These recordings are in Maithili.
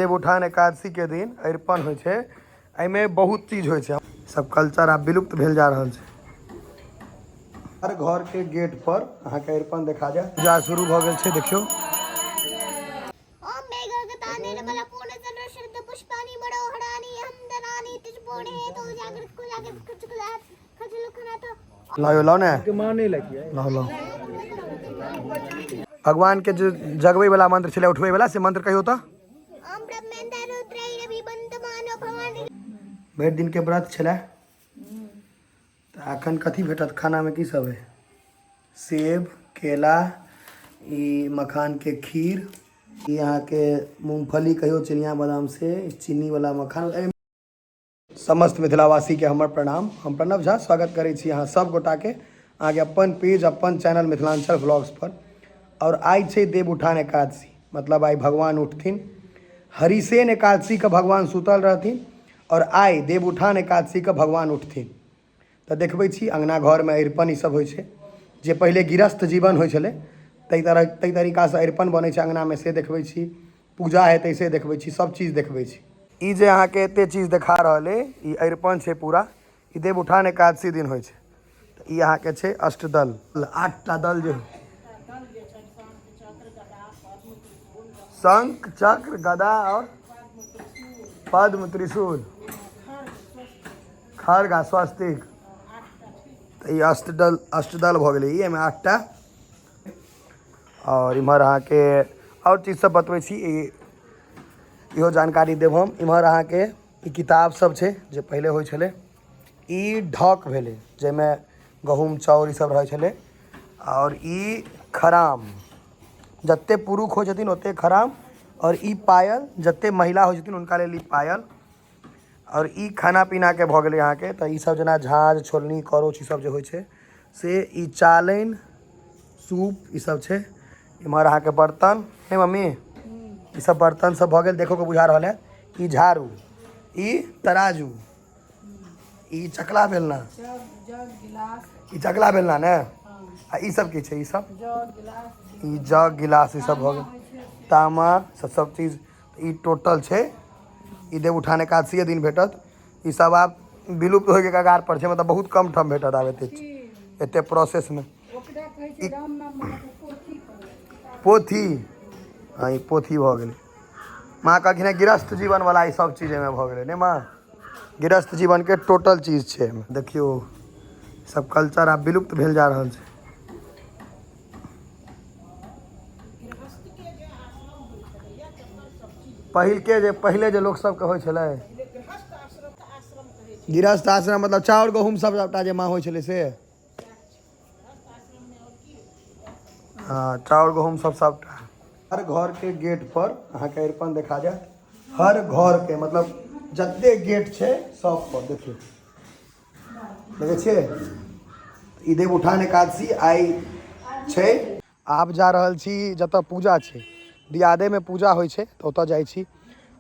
देवउठान एकादशी के दिन अरिपन होइ छै। एहिमे बहुत चीज होइ छै। सब कल्चर आब विलुप्त भेल जा रहल छै। हर घर के गेट पर अहाँके अरिपन देखा जायत। पूजा शुरू भऽ गेल छै, देखियौ। लाओ लाओ ने, लाओ लाओ। भगवान के जे जगबै वाला मंत्र छलै, उठबै वाला, से मंत्र कहियो तऽ। भरि दिन के व्रत छलै, तऽ एखन कथी भेटत खानामे? की सब है? सेब, केला, ई मखान के खीर, ई अहाँके मूँगफली कहियो, चिनिया बादाम से चीनी वाला मखान। समस्त मिथिलावासीके हमर प्रणाम। हम प्रणव झा स्वागत करै छी अहाँ सब गोटाके अहाँके अपन पेज, अपन चैनल मिथिलांचल व्लॉग्स पर। और आइ छै देव उठान एकादशी, मतलब आइ भगवान उठथिन। हरिसेन एकादशीके भगवान सुतल रहथिन और आइ देव उठान एकादशीके भगवान उठथिन। तऽ देखबै छी अङ्गना घरमे अरिपन ई सब होइ छै। जे पहिले गृहस्थ जीवन होइ छलै, ताहि तरह ताहि तरीकासँ अरिपन बनै छै अङ्गनामे, से देखबै छी। पूजा हेतै, से देखबै छी। सब चीज देखबै छी। ई जे अहाँके एते चीज देखा रहल अइ, ई अरिपन छै पूरा। ई देव उठान एकादशी दिन होइ छै। तऽ ई अहाँके छै अष्टदल, आठटा दल जे शंख, चक्र, गदा और पद्म, त्रिशूल, खड़ग आ स्वस्तिक। तऽ ई अष्टदल, अष्टदल भऽ गेलै ई, एहिमे आठटा। आओर इम्हर अहाँके आओर चीज सब बतबै छी, ई इहो जानकारी देब हम। इम्हर अहाँके ई किताब सब छै जे पहिले होइ छलै। ई ढक भेलै जाहिमे गहूँम, चाउर ई सब रहै छलै। आओर ई खराम, जते पुरुष होइ छथिन ओते खराम। आओर ई पायल, जते महिला होइ छथिन हुनका लेल ई पायल। आओर ई खाना पीनाके भऽ गेलै अहाँके। तऽ ई सब जेना झाँझ, छोलनी, करौछ ई सब जे होइ छै से। ई चालनि, सूप ई सब छै। इम्हर अहाँके बर्तन हे मम्मी, ई सब बर्तन सब भऽ गेल, देखो के बुझा रहल है। ई झाड़ू, ई तराजू, ई चकला बेलना, ई चकला बेलना ने। आ ई सब की छै? ई सब ई जग, गिलास ई सब भऽ गेल, तामा सब, सब चीज ई टोटल छै। ई देव उठान एकादशीए दिन भेटत। ई सब आब विलुप्त होइके कगार पर छै, मतलब बहुत कम ठाम भेटत आब एते एते प्रोसेसमे। पोथी, हँ, ई पोथी भऽ गेलै। माँ कहलखिन हँ, गृहस्थ जीवनवला ई सब चीज एहिमे भऽ गेलै ने माँ? गृहस्थ जीवनके टोटल चीज छै एहिमे। देखियौ, सब कल्चर आब विलुप्त भेल जा रहल छै। पहिलके जे, पहिले जे लोक सबके होइ छलै गृहस्थ आश्रम, मतलब चाउर, गहूँम सब सबटा जे माँ होइ छलै से। हँ, चाउर, गहूँम सब सबटा। हर घरके गेट पर अहाँके अरिपन देखा जायत। हर घरके, मतलब जते गेट छै सब पर। देखियौ, देखै छियै? ई देव उठान एकादशी आइ छै। आब जा रहल छी जतऽ पूजा छै। दियादेमे पूजा होइ छै, तऽ ओतऽ जाइ छी।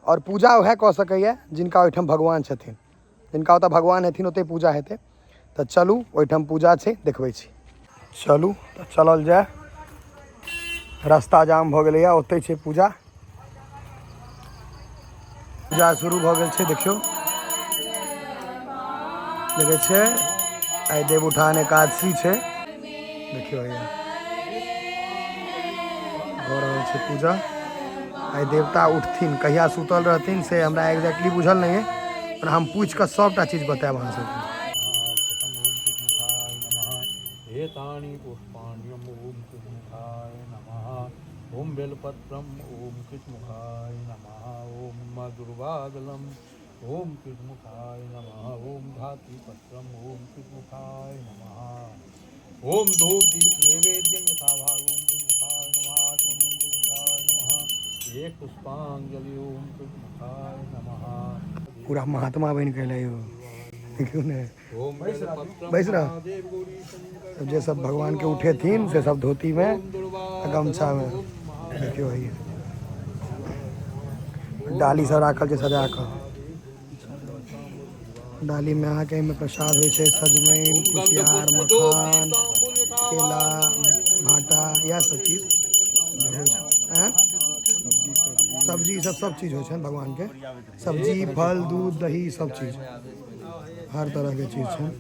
आओर पूजा उएह कऽ सकैए जिनका ओहिठाम भगवान छथिन। जिनका ओतऽ भगवान हेथिन, ओतहि पूजा हेतै। तऽ चलू, ओहिठाम पूजा छै, देखबै छी। चलू तऽ चलल जाय। रास्ता जाम भऽ गेलैए। ओतहि छै पूजा। पूजा शुरू भऽ गेल छै, देखियौ। देखै छियै, आइ देव उठान एकादशी छै। देखियौ, हैया भऽ रहल छै पूजा। आइ देवता उठथिन। कहिया सुतल रहथिन से हमरा एग्जैक्टली बुझल नहि है, पर हम पूछि कऽ सभटा चीज बतायब अहाँ सबके। एतानि पुष्पाण्यम ओम कृष्णमुखाय नमः, ओम बेलपत्रम ओम कृष्णमुखाय नमः, ओम मधुर्वादलम ओम कृष्णमुखाय नमः, ओम धात्रीपत्रम ओम कृष्णमुखाय नमः, ओम धूप दीप नैवेद्यं यथाभाग ओम कृष्णमुखाय नमः, आत्मनियम कृष्णमुखाय नमः, एक पुष्पांजलि ओम कृष्णमुखाय नमः। पूरा महात्मा बनि गेलै यौ, देखियौ ने। ओम बेलपत्रम बैस रह। महादेव गौरी शंकर जे सब भगवान के उठेथिन से सब धोती में आ गमछा में। देखियौ, हैया डाली सब राखल छै सजा कऽ। डाली में अहाँके एहिमे प्रसाद होइ छै, सजमनि, कुसियार, मखान, केला, भाटा, इएह सब चीज जे होइ छै। आँय? सब्जी सब सब चीज होइ छनि भगवान के, सब्जी फल दूध दही सब चीज, हर तरह के चीज छनि।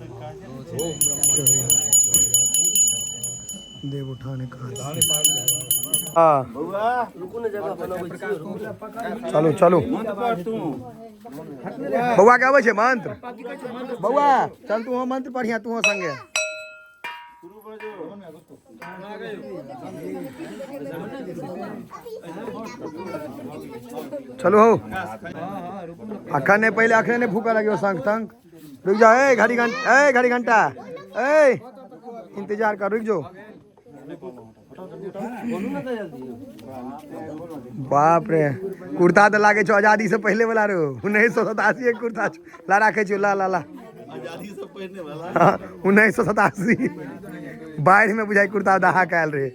देव उठान एकादशी। हाँ चलू चलू बौआ के अबै छै मंत्र? बौआ चल तू मंत्र पढ़िया तू संगे। चलो हो अखन नहीं, पहले अखने नहीं फूका लगे शंख तंख। रुक जाओ ए घड़ी घंटा, ए घड़ी घंटा, ए इंतजार कर, रुक जाओ। बाप रे कुर्ता तो लागे छो आजादी से पहले वाला रो, 1987 के कुर्ता छो। ला राखे छो, ला ला ला हाँ, 1987 बाढ़ में बुझाई कुर्ता दहा के आयल रहे।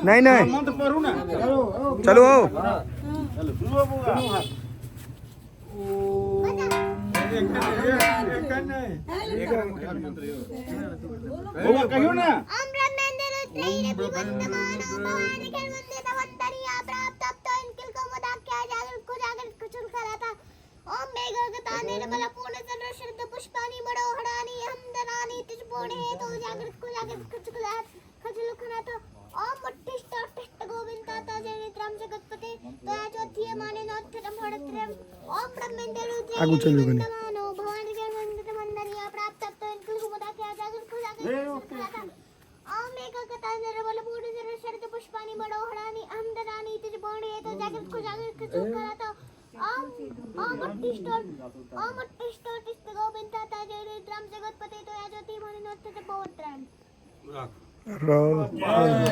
नहीं नहीं चलो हो। आगू चलू कनी।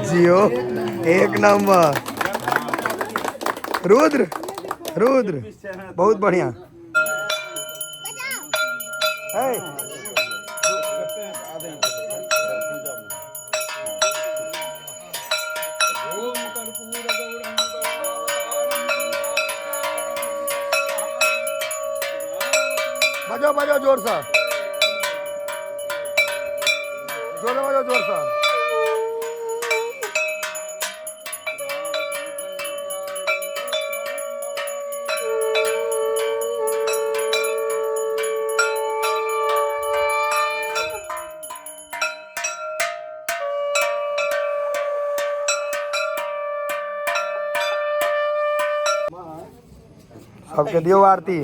जियो एक नंबर। रुद्र रुद्र बहुत बढ़िया। बजाओ बजाओ जोर से, जोर से बजाओ, जोर से। सबके दियो आरती।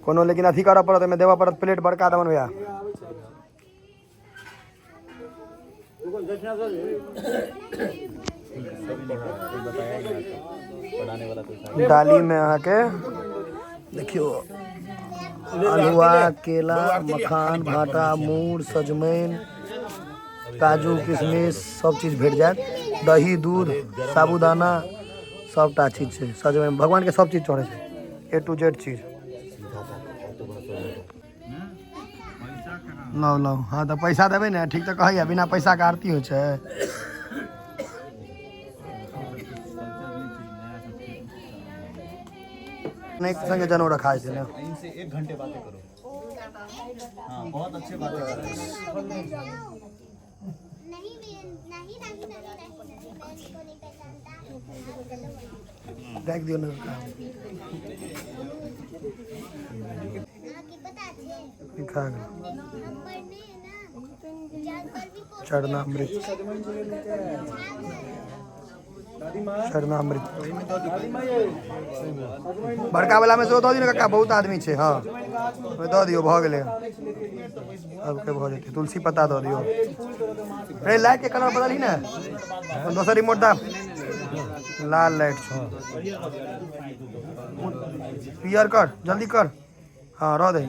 कोनो लेकिन अथी करऽ पड़त, ओहिमे देबऽ पड़त प्लेट बड़का दमन भैया। डाली में अहाँके देखियो अल्हुआ, केला, मखान, भाटा, मूर, सजमनि, काजू, किशमिश सब चीज भेट जायत। दही, दूध, साबूदाना सबटा चीज छै। सजमनि भगवान के सब चीज चढ़ै छै, ए टू जेड चीज। लाउ लाउ, हाँ तऽ पैसा देबै ने, ठीक तऽ कहैया बिना पैसा के आरती होइ छै। नहीं संगे जनौ रखा छै ने। इनसे 1 घंटे बातें करो। हाँ बहुत अच्छे बातें करो। नहीं नहीं नहीं नहीं नहीं, मैं इसको नहीं पहचानता। देख दियौ ने। खा गेल। चरणामृत, चरणामृत बड़का वाला में सेहो दऽ दियौ ने काका, बहुत आदमी छै। हाँ ओहिमे दऽ दियौ, भऽ गेलै सबके भऽ जेतै। तुलसी पत्ता दऽ दियौ। रे लाइट के कलर बदलही ने, दोसर रिमोट दा। लाल लाइट छौ, पियर कर, जल्दी कर। हाँ रह दे।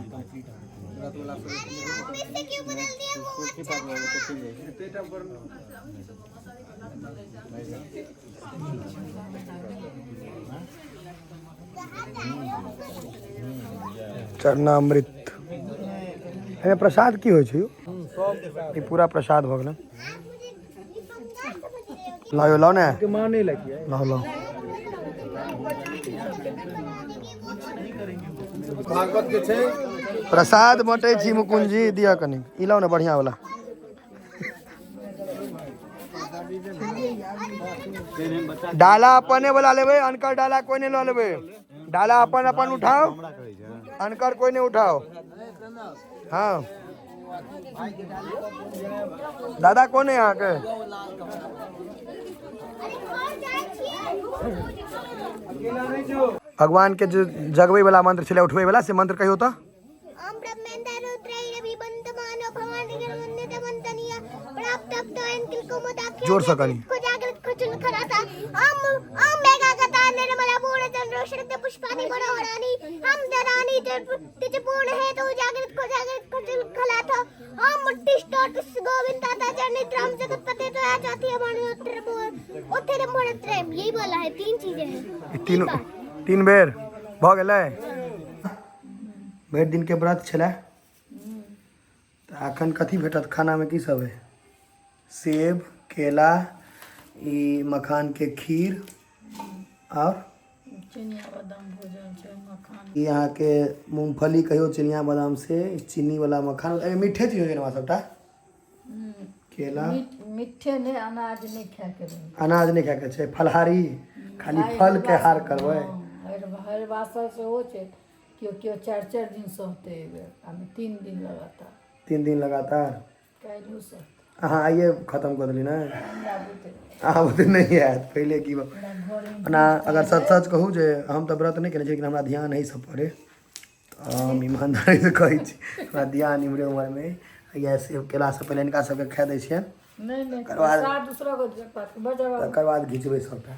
चरणामृत एहिमे प्रसाद की होइ छै? ई पूरा प्रसाद भऽ गेलै। लाओ लाओ ने, लाओ लाओ। भागवत के छै। प्रसाद बँटै छी मुकुंद जी, दिअ कनि ई लाउ ने बढ़िआँ वाला। डाला अपने वाला लेबै, अनकर डाला कोई नहीं लऽ लेबै। डाला अपन अपन उठाओ, अनकर कोई नहीं उठाओ। हाँ दादा कौन है यहाँ के? अरे घर जाइ छियै। भगवान के जो जगबै वाला मंत्र छलै, उठबै वाला, से मंत्र कहियो तऽ। ओम ब्रह्मेन्द्र रुद्रैरवि वन्दमानो भवानी वन्दित वन्दनीय प्राप्त तप्तयन किल कुमुदाख्य जोर से कनी। को जागृत खुचुन खराता ओम ओम मेघागता निर्मला पूर्ण चंद्र शरद पुष्पानि मनोहरानि हम दरानी तिज पूर्ण है तो जागृत को जागृत खुचुन खलाता ओम मुट्टिष्टोट गोविंद दाता चरणित्राम जगतपते तो आ जाती है मानोत्तर उत्तर मोड़त्रम। यही बोला है, तीन चीजें हैं। ई तीन तीन बेर भऽ गेलै। भरि दिनके व्रत छलै तऽ एखन कथी भेटत खानामे? की सब है? सेब, केला, ई मखानके खीर आओर चिनिया बादाम भूजल छै, मखान। ई अहाँके मूँगफली कहियो, चिनिया बादाम से चीनी वाला मखान। एहिमे मीठे चीज होइ छै ने सबटा? केला। मिठे नहि, अनाज नहि खायके रहै। अनाज नहि खायके छै, फलहारी, खाली फलके हार करबै। हरिवासर सेहो छै। केओ केओ 4-4 दिन सहतै एहि बेर, हम 3 दिन लगातार। 3 दिन लगातार। काल्हिओ सहतै। अहाँ आइए खत्म कऽ देली ने? हमरा बुते। अहाँ बुते नहि आयत पहिले की। हमरा घरमे ओना अगर सच सच कहू जे हम तऽ व्रत नहि केने छी, लेकिन हमरा ध्यान एहि सब पर अइ। तऽ हम ईमानदारीसँ कहै छी, हमरा ध्यान इम्हरे उम्हरमे। इएह सेब केला सब पहिले हिनका सबके खाए दै छियनि। नहि नहि। तकर बाद प्रसाद दूसरा को बजाबा। तकर बाद घिचबै सबटा।